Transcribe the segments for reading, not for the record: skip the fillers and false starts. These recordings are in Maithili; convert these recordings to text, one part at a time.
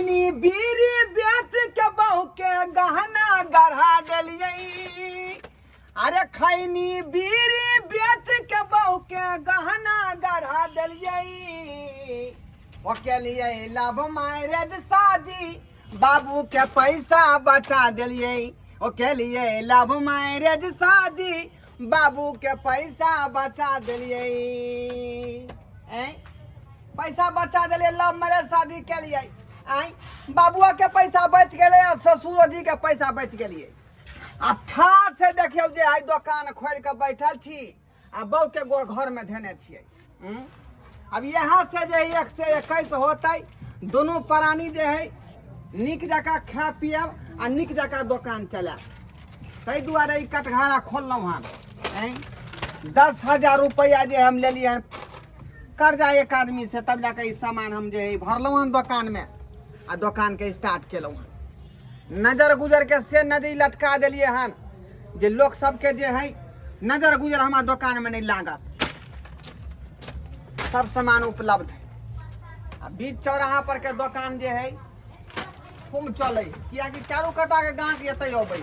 खैनी बीड़ी बेच के बहू के गहना गढ़ा देलियै। अरे खैनी बीड़ी बेच के बहू के गहना गढ़ा देलियै। ओ केलियै लव मैरिज शादी, बाबू के पैसा बचा देलियै। ओ केलियै लव मैरिज शादी, बाबू के पैसा बचा देलियै। ऐं पैसा बचा देलियै, लव मैरिज शादी केलियै। आँय बाबुआ के पैसा बचि गेलै आ ससुरो जी के पैसा बचि गेलियै। आ ठार से देखियौ जे आइ दोकान खोलि कऽ बैठल छी आ बहू के गोड़ घर में धेने छियै। अब यहाँ से जे है 1 से 21 होतै, दुनू प्राणी जे है नीक जकाँ खाय पियब आ नीक जकाँ दोकान चलायब। ताहि दुआरे ई कटघारा खोललहुँ हन। आँय 10,000 रुपैआ जे हम लेलियै हन कर्जा एक आदमी से, तब जाके ई सामान हम जे है भरलहुँ हन दोकानमे आ दोकानके स्टार्ट केलहुँ हन। नजर गुजर के से नजरी लटका देलियै हन जे लोक सबके जे है नजर गुजर हमरा दोकानमे नहि लागत, सब सामान उपलब्ध है। आ बीच चौराहा पर के दोकान जे है खूब चलै, कियाकि चारू कता के गाहक एतै अबै।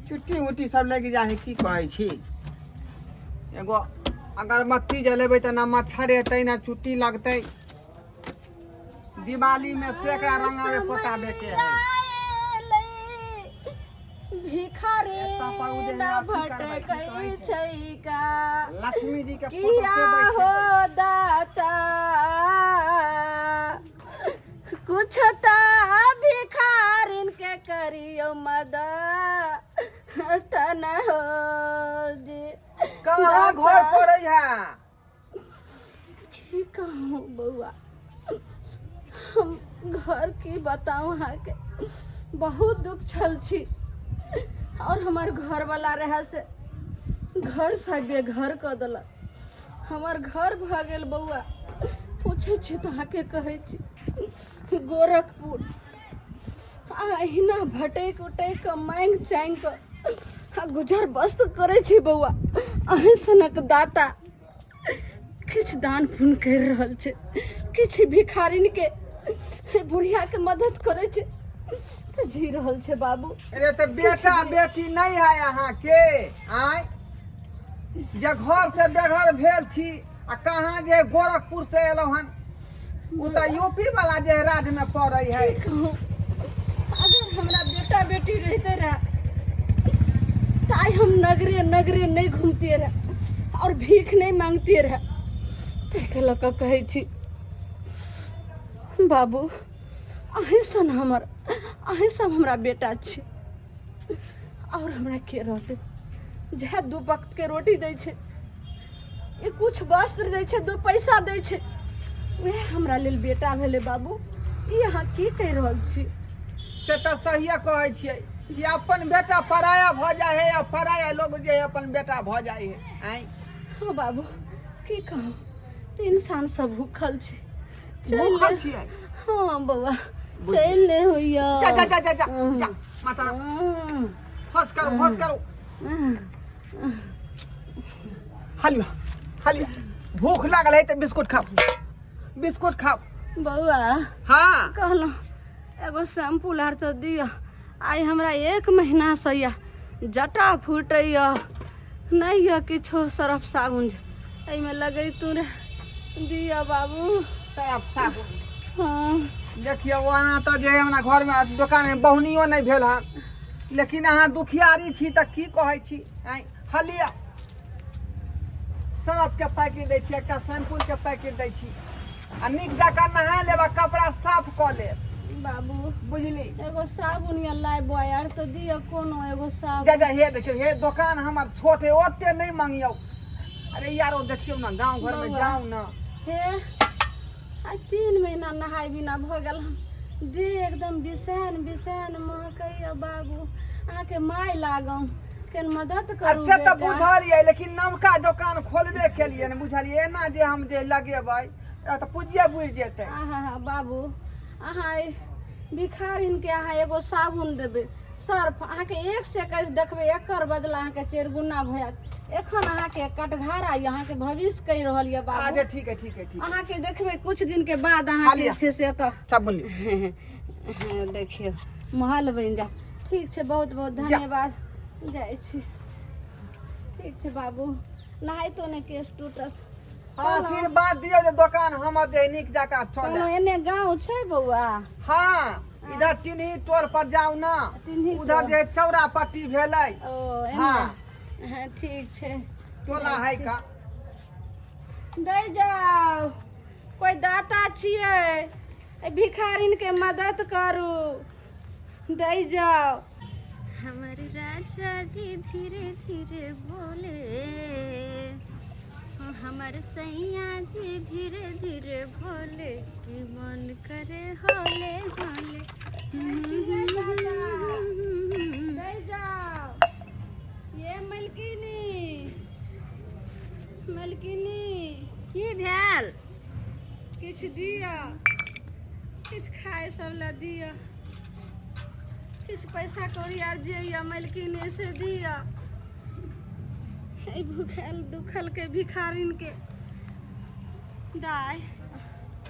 चुट्टी उट्टी सब लागि जाइ है। की कहै छी, एगो अगरबत्ती जलेबै तऽ ना मच्छर एतै ना चुट्टी लगतै। दिवाली में से एकरा रंगावे पोताबे के है। भिखारी एतऽ पर उ जे न है अथी करबै, की भटकै कहै छै? छै का लक्ष्मी जी के फोटो किया से हो बैठेबै। दाता कुछ त भिखारिन के करियो मदद तन हो जी। कहाँ घर पड़ै है? की कहूँ बौआ, हम घर की बताऊँ अहाँके, बहुत दुख छल छी और हमर घरवाला रहे से घर से बेघर कऽ देलक। हमर घर भऽ गेल बौआ, पूछै छी तऽ अहाँके कहै छी गोरखपुर। आ अहिना भटकि उटकि कऽ माँगि चाँगि कऽ आ गुजर बस्त करै छी बौआ। अहीं सनक दाता किछु दान पुण्य करि रहल छै, किछु भिखारिनके बुढ़ियाके मदद करै छै तऽ जी रहल छै बाबू। अरे तऽ बेटा बेटी नहि है अहाँके? आँय जे घर से बेघर भेल छी आ कहाँ जे गोरखपुर से एलहुँ हन, ओ तऽ यूपी वाला जे राज्य में पड़ै है। की कहूँ, अगर हमरा बेटा बेटी रहते रहे तऽ आइ हम नगरे नगरे नहि घूमतियै रहे और भीख नहि मांगतियै रहे। ताहिके लऽ कऽ कहै छी बाबू, अहीं सन हमर, अहीं सब हमरा बेटा छी और हमरा के रहतै? जएह दू वक्त के रोटी दै छै, ई कुछ वस्त्र दै छै, दू पैसा दै छै, वएह हमरा लेल बेटा भेलै बाबू। ई अहाँ की कहि रहल छी? से तऽ सहिए कहै छियै कि अपन बेटा पराया भऽ जाइ है आ पराया लोग जे है अपन बेटा भऽ जाइ है। आँय हाँ बाबू, की कहूँ, 3 साल से भूखल छी। चलि भूखल नहि- छियै? हाँ बौआ, चलि नहि होइया। जा जा जा जा जा जा माता राम। होश करू, होश करू। हलिया हलिया, भूख लागल है तऽ बिस्कुट खाओ, बिस्कुट खाओ। बौआ। हाँ। कहलहुँ एगो शैम्पू आर तऽ दिअ। आइ हमरा 1 महीना से यऽ जटा फूटैया, नहि यऽ किछो सरफ साबुन जे एहिमे लगैतू रहे, दिअ बाबू सरफ साबुन। हाँ। देखियौ, ओना तऽ जे हमरा घरमे दोकानमे बहुनियो नहि भेल हन, लेकिन अहाँ दुखियारी छी तऽ की कहै छी। आँय हलिया, सरफके पैकेट दै छी, एकटा शैम्पूके पैकेट दै छी आ नीक जकाँ नहा लेब आ कपड़ा साफ कऽ लेब। बाबू। बुझली? एगो साबुन या लाइ बॉय आर तऽ दिअ कोनो एगो साबुन। जा जा, हे देखियौ, हे दोकान हमर छोट है, ओते नहि मंगियौ। अरे यारो देखियौ ने गाँव घरमे बौआ। जाउ ने। हे आइ 3 महीना नहाय बिना भऽ गेल हन, देह एकदम बिसैन बिसैन महकैया बाबू। अहाँके माय लागौ, केन मदद आ करू से तऽ बेटा। बुझलियै, लेकिन नवका दोकान खोलबे केलियै ने, बुझलियै? एना जे हम जे लगेबै तऽ पूजिये बुड़ि जेतै। आहा हा बाबू, अहाँ एहि भिखारिनके अहाँ एगो साबुन देबै सर्फ अहाँके 1 से 21 देखबै, एकर बदला अहाँके 4 गुना भऽ जायत। एखन अहाँके कटघारा यऽ, अहाँके भविष्य कहि रहल यऽ बाबू। अच्छा ठीक है, ठीक है, ठीक है। अहाँके देखबै कुछ दिन के बाद अहाँके लिअ। छै से एतऽ सब बोलियौ। देखियौ महल बनि जायत। ठीक छै, बहुत बहुत धन्यवाद, जाइ छी। ठीक छै बाबू, नहाइतो नहि केश टूटत। हँ, आशीर्वाद दियौ जे दोकान हमर जे नीक जकाँ चले। कहलहुँ एने गाँव छै बौआ? हाँ, इधर टिन्ही टोल पर जाउ ना, टिन्ही उधर टोल। जे चौरा पट्टी भेलै। ओ एने। हाँ। हाँ, ठीक छै। टोला है का दै जाउ, कोइ दाता छियै, एहि भिखारिन के मदद करू, दै जाउ। हमर राजा जी धीरे धीरे बोले, हमर सैया जी धीरे धीरे बोले कि मन करे होले होले। दै जाउ ये मलकिनी, मलकिनी। की भेल? किछु दिअ, किछु खाय सब लए दिअ, किछु पैसा कौड़ी आर जे यऽ मलकिनी से दिअ एहि भूखल दुखल के भिखारिन के। दाय,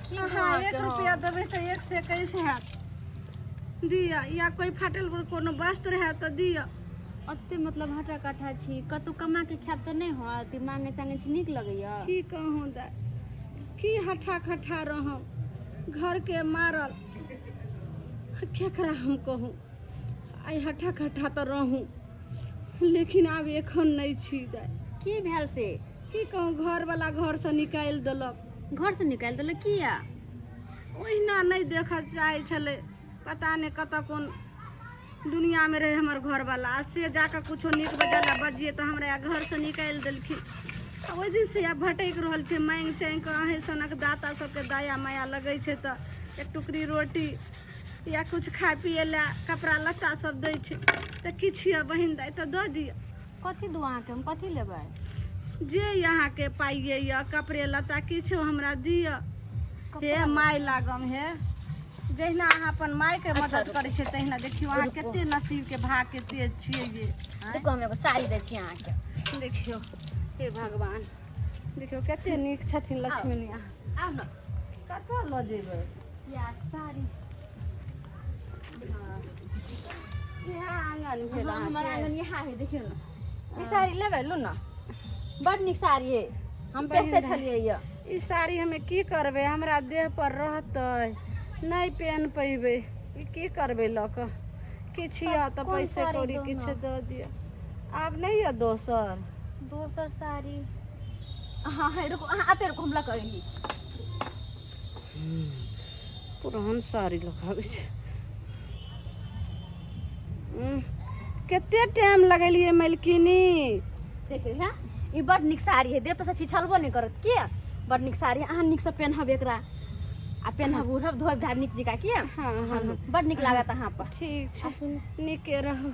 की अहाँ अहाँके 1 हम? रुपया देबै तऽ 1 से 21 हैत। दिअ, या कोइ फाटल कोनो वस्त्र है तऽ दिअ। ओते मतलब हटा कट्ठा छी, कतहु कमा के खायब तऽ नहि होत, ई मांगे चांगे छी, नीक लगैया? की कहूँ दाय, की हठा खट्ठा रहूँ, घरके मारल केकरा हम कहूँ। आइ हठा खट्ठा तऽ रहूँ, लेकिन आब एखन नहि छी दाय। की भेल से? की कहूँ, घरवला घरसँ निकालि देलक। घरसँ निकालि देलक? किया? ओहिना नहि देखऽ चाहै छलै, पता नहि कतऽ कोन दुनियामे रहै हमर घरवला, आ से जाकऽ कुछो नीक बजल बजियै तऽ हमरा घरसँ निकालि देलखिन। आ ओहि दिनसँ आब भटकि रहल छै माँगि चाँगि कऽ। अहीँ सनक दाता सबके दया माया लगै छै तऽ एक टुकड़ी रोटी या किछु खाय पियै लए कपड़ा लत्ता सब दै छै, तऽ किछु यऽ बहिन दाइ तऽ दऽ दिअ। कथी दू अहाँके हम, कथी लेबै? जे अहाँके पाइए यऽ, कपड़े लत्ता किछो हमरा दिअ। हे माय लागम, हे जहिना अहाँ अपन मायके मदद करै छियै तहिना देखियौ अहाँ कते नसीबके भागके तेज छियै ये। रुकू, हम एगो साड़ी दै छी अहाँके। देखियौ, हे भगवान, देखियौ कते नीक छथिन लक्ष्मी। आउ ने। कतऽ लऽ जेबै? या साड़ी। इएह आङ्गन भेल? हाँ, हमर अहाँके? आंगन इएह है, देखियौ ने। ई साड़ी लेबै? लू ने, बड नीक साड़ी है, हम बहिन पहिरते दाइ। छलियै यऽ। ई साड़ी हमे की करबै? हमरा देह पर रहतै नहि, पेन पैबै। ई की करबै लऽ कऽ? किछु यऽ तऽ कोन पैसे साड़ी कौड़ी दू किछु ने? दऽ दिअ। आब नहि यऽ दोसर? दोसर साड़ी हाँ है, रुकू अहाँ, आते रुकू, हम लऽ कऽ अयली। पुरान साड़ी लऽ कऽ आबै छै। कते टाइम लगेलियै मलकिनी? देखियौ हँ, ई बड नीक साड़ी है, देह पर से छिछलबो नहि करत के, बड नीक साड़ी है। अहाँ नीकसँ पेनहब एकरा, आ पेनहब उढ़ब धोब धाब नीक जकाँ के। हाँ हाँ। बड नीक लागत अहाँ पर। ठीक आ छै। सुनू। नीके रहू।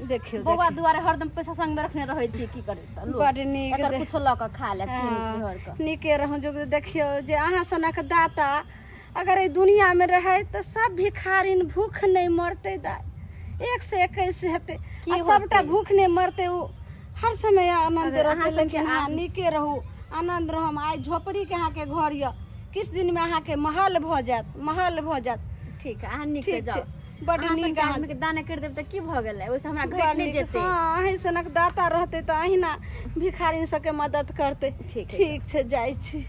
देखियौ। बौआ दुआरे हरदम पैसा संग में रखने रहै छी, की करी तऽ लू। बड नीक। एकर कुछो लऽ कऽ खा लेब कीन हाँ, घर कऽ। नीके रहू जो। देखियौ जे अहाँ सनक दाता अगर एहि दुनियामे रहै तऽ सब भिखारिन भूख नहि मरतै दाइ, 1 से 21 हेतै की आ सबटा होतै? भूख नहि मरतै, ओ हर समय आनन्द अगर अहाँ रहतै। सबके लेकिन अहाँ नीके रहू, आनन्द रहू। हम आइ झोपड़ीके अहाँके घर यऽ, किछु दिनमे अहाँके महल भऽ जायत, महल भऽ जायत। ठीक है, अहाँ नीक से ठीक जाउ। छै, बड अहाँ नीक सबके अहाँ आदमी के दान करि देब तऽ की भऽ गेलै, ओहिसँ हमरा बड़ घटि नहि नीक। जेतै। हँ, अहीं सनक दाता रहतै तऽ अहिना भिखारी सबके मदद करतै। ठीक है। ठीक छै, जाइ छी।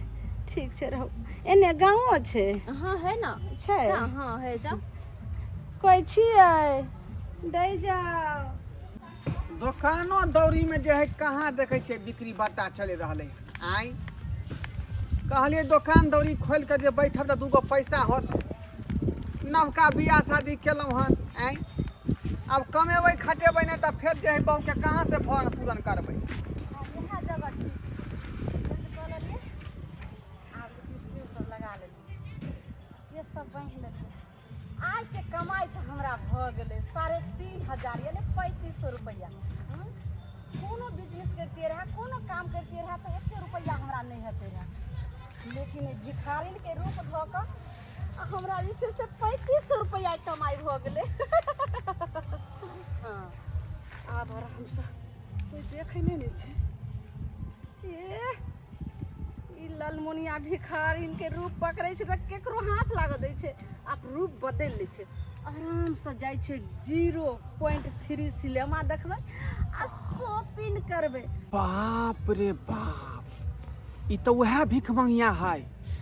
ठीक छै, रहू। एने गाँवो छै? हाँ है ना। छै? जा, हाँ है, जाउ। कोइ छियै? दै जाउ। दोकानो दौरीमे जे है कहाँ देखै छियै बिक्री बट्टा चलि रहलै हन। आँय, कहलियै दोकान दौरी खोलि कऽ जे बैठब तऽ दूगो पैसा होत। नवका बियाह शादी केलहुँ हन। आँय, आब कमेबै खटेबै नहि तऽ फेर जे है बहुके कहाँसँ भरण पूरण करबै? इएह जगह ठीक छै, चेंज कऽ लेलियै। आब लिपस्टिक सब लगा लेलियै, केश सब बान्हि लेलियै। आइके कमाइ तऽ हमरा भऽ गेलै 3500, यानि 3500 रुपैआ। कोनो बिजनेस करितियै रहए, कोनो काम करितियै रहए तऽ एते रुपैआ हमरा नहि हेतै रहए, लेकिन एहि भिखारिनके रूप धऽ कऽ आ हमरा जे छै से 3500 रुपैआ कमाइ भऽ गेलै। हँ, आब आरामसँ, कोइ देखै नहि ने छै। ए, ई ललमुनिया भिखारिन के रूप पकड़ै छै तऽ केकरो हाथ लागऽ दै छै? आब रूप बदलि लै छै, आरामसँ जाइ छै 0.3 सिनेमा देखबै आ शॉपिंग करबै। बाप रे बाप, ई तऽ उएह भीख मंगिया है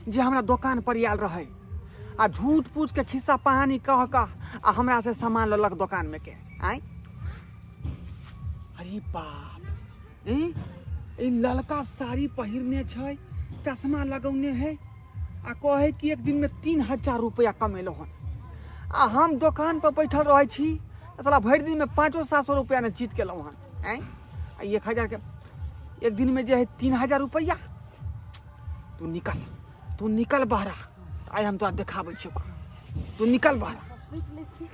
जे हमरा दोकान पर आयल रहै आ झूठ पूछ के खिस्सा कहानी कह कह आ हमरा से सामान लेलक दोकान में के। आँय, अरे बाप, ई ई ललका साड़ी पहिरने छै, चश्मा लगौने है आ कहे कि एक दिन में 3000 रुपया कमेलहुँ हन आ हम दोकान पर बैठल रहै छी, साला भरि दिन में 500-700 रुपया ने जीत केलहुँ हन। आँय, आ 1000 के एक दिन में जे है 3000 रुपया। तू निकल, तू निकल बहरा, आइ हम तोरा देखाबै छियौ, तू निकल बहरा। सब सुति लै छी।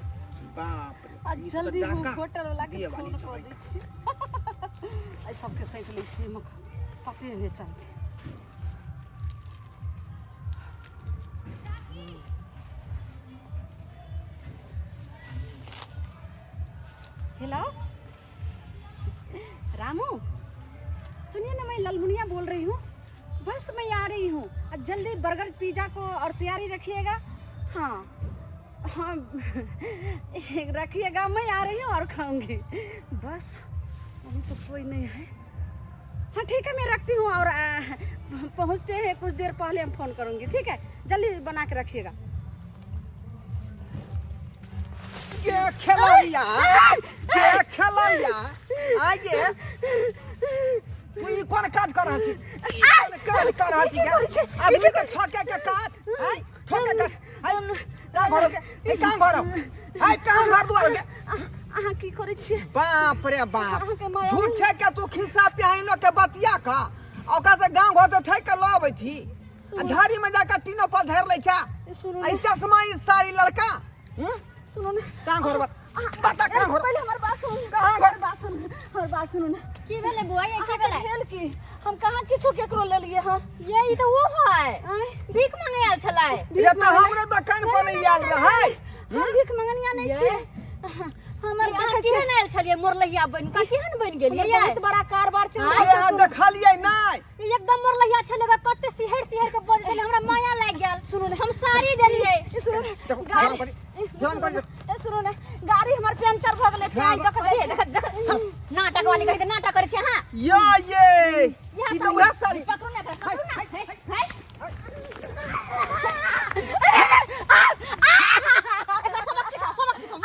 बाप रे, आ ई सब तऽ जल्दी हम डाका होटल वाला के दिए वाली फोन सब कऽ है। दै छी। एहि सबके सैत लै छी, एहिमे पते नहि चलतै। हेलो रामू, सुनिए ना, मैं ललमुनिया बोल रही हूँ। बस मैं आ रही हूँ, अब जल्दी बर्गर पिज़्ज़ा को और तैयारी रखिएगा। हाँ हाँ, रखिएगा, मैं आ रही हूँ और खाऊंगी। बस अभी तो कोई नहीं है। हाँ ठीक है, मैं रखती हूँ और पहुँचते हैं कुछ देर पहले हम फ़ोन करूँगी। ठीक है, जल्दी बना के रखिएगा। के खेलैया, के खेलैया आगे, तू ई कोन काज कर रहल छी? ई कोन काज कर रहल छी? गे? आदमी के ठके के काज हैं, ठके के हैं, कहाँ घर के ई, कहाँ घर है, कहाँ घर दुआर के? अहाँ की करै छियै? बाप रे बाप, अहाँके माया झूठे के तू खिस्सा पिहाइनो के बतिया का आ ओकरा से गांव घर से ठक के लऽ अबै छी आ झाड़ी में जाकर तीनों पर धर लै छा। सुनू आ ई ने। चश्मा, ई साड़ी लड़का, हम्म? सुनू ने। कहाँ घर बता, कहाँ घर? पहिले हमर बात सुनू। कहाँ घर? हमर बात सुनू, हमर बात सुनू ने। की भेलै बुआ, ये की अहाँके भेलै? भेल की? हम कहाँ किछो केकरो लेलियै हँ? ये ई तऽ ओ है आँय? भीख मांगे आयल छलै। ये तऽ हमरो दोकान पर नहीं आयल रहै। हम भीख मंगनिया नहीं ये? छियै। हमर अहाँ देखै छियै, केहन आयल छलियै मोरलहिया बनि कऽ, केहन बनि गेलियै हमर ये? बहुत बड़ा कारबार चलि आँय? रहल ये छै। अहाँ सुनू। देखलियै नहि? ई एकदम मोरलहिया छलै, ओकरा कते सिहर सिहर के बजै छलै, हमरा माया लागि गेल। सुनू ने। हम साड़ी देलियै। ई सुनू ने। देखो, गाड़ी ध्यान करी, ध्यान करी। ए, सुनू ने, गाड़ी हमर पंचर भऽ गेलै, ध्यान तें दऽ कऽ जाइ देख छै। देख, नाटक वाली कहि के नाटक करै छै अहाँ। या ये इएह ई तऽ साड़ी। उएह साड़ी। पकड़ू ने एकरा, पकड़ू ने। हे, हे। एकरा सबक सिखाओ, सबक सिखाओ।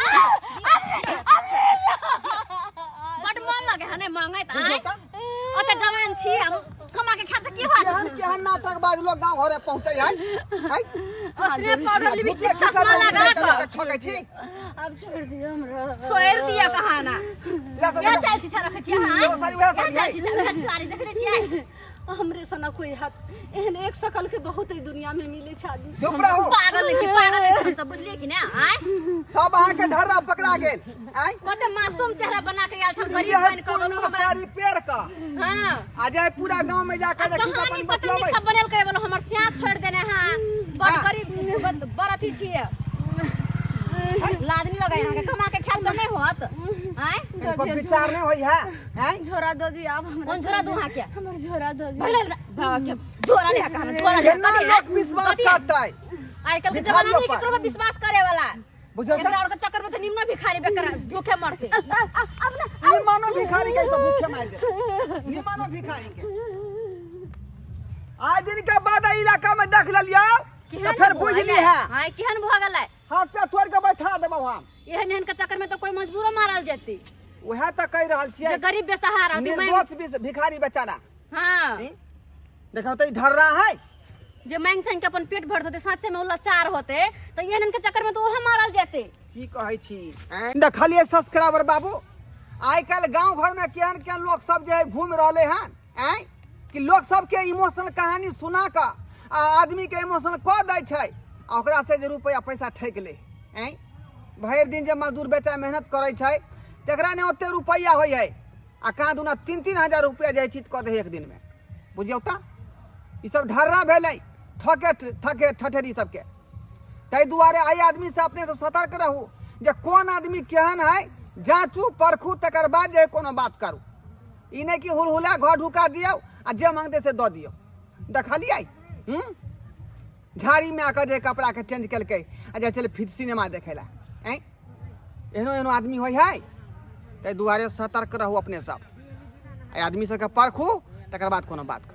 बड मन लगे हने मांगैत आय। ओते जवान छी हम, कमा के खायब तऽ की होत? केहन केहन नाटक बाज लोग गांव घरे पहुंचे है है। ओसने पाउडर, लिपस्टिक, झूठे चश्मा खिस्सा लगा बना कऽ के ठकै छी। आब छोड़ि दियौ हमरा। छोड़ि दिअ कहाना। ले तो इएह देखो। चालि छिछा रखै छी अहाँ? एगो साड़ी उएह इएह साड़ी चालि है। छिछा, उएह साड़ी देखने छियै? हमरे सना कोई हाथ एहन एक शकल के बहुत ही दुनिया में मिले छै आदमी। चुप रहू। पागल नहि छी, पागल नहि छी सब, बुझलियै कि नहि? आँय, सब अहाँके धर्रा पकड़ा गेल। आँय, कते मासूम चेहरा बना के आयल छल गरीब ये है बनि कऽ पुरना साड़ी पेर कऽ हाँ आ जाए पूरा गांव में जाकर देखी कहानी अपन कते नीक बतियाबै। सब बनेलकै बोलो, हमर स्याह छोड़ि देने हँ। बड़ हाँ। गरीब, बड़ अथी छियै, लाज नहि लगै अहाँके? कमा के खायब तऽ नहि होत? आँय, इनको विचार नहीं होई है हैं? झोरा दऽ दिअ आब हमरा। कोन झोरा दू अहाँके? हमर झोरा दऽ दिअ। भले बाबा के झोरा ले कहाँ, झोरा ले। केना लोक विश्वास करतै? आइ काल्हि के भिखारियो जमाना नहीं पर। केकरो पर विश्वास करे वाला। बुझल एकरा और के चक्कर में तो निम्न भिखारी बेकरा भूखे मरते। अब ना निमानो भिखारी के सब भूखे मार दे, निमानो भिखारी के। आज दिन के बाद ई इलाका में देख लेलियो तो फिर बुझ ली है। हां, केहन भऽ गेलै? हाथ पे तोड़ के बैठा देबो हम। एहन एहन के चक्कर में तो कोई मजबूरो मारल जेती। उएह तऽ कहि रहल छियै जे गरीब बेसहारा होती मांग निर्दोष भी भिखारी बेचारा। हाँ। ई? देखो तऽ ई ढर्रा है। जे मांग चांग के अपन पेट भरत होते, साँचे में उ लाचार होते, तो एहन एहन के चक्कर में तो ओहो मारल जेते। की कहै छी आँय? देखलियै सब्सक्राइबर बाबू, आइ काल्हि गाँव घरमे केहन केहन लोक सब जे है घूमि रहलै हन आँय, कि लोक सबके इमोशनल कहानी सुना कऽ आ आदमीके इमोशनल कऽ दै छै आ ओकरा से जे रुपैआ पैसा ठकि लै। आँय, भरि दिन जे मजदूर बेचारा मेहनत करै छै तकरा नहि ओते रुपैआ होइ है आ कहाँ दुना 3-3 हजार रुपैआ जाइ छी कऽ दै है एक दिनमे। बुझियौ तऽ ई सब ढर्रा भेलै, ठके ठके ठठेरी सबके। ताहि दुआरे एहि आदमीसँ अपनेसँ सतर्क रहू जे कोन आदमी केहन है, जाँचू परखू, तकर बाद जे कोनो बात करू। ई नहि कि हुलहुला घर ढुका दियौ आ जे मांगतै से दऽ दियौ। देखलियै झाड़ीमे आकर जे कपड़ाके चेंज केलकै आ जाइ छलै फिर सिनेमा देखै लए। आँय, एहनो एहनो आदमी होइ है। ताहि दुआरे सतर्क रहू अपने सब, एहि आदमी सबके परखू, तकर बाद कोनो बात करू।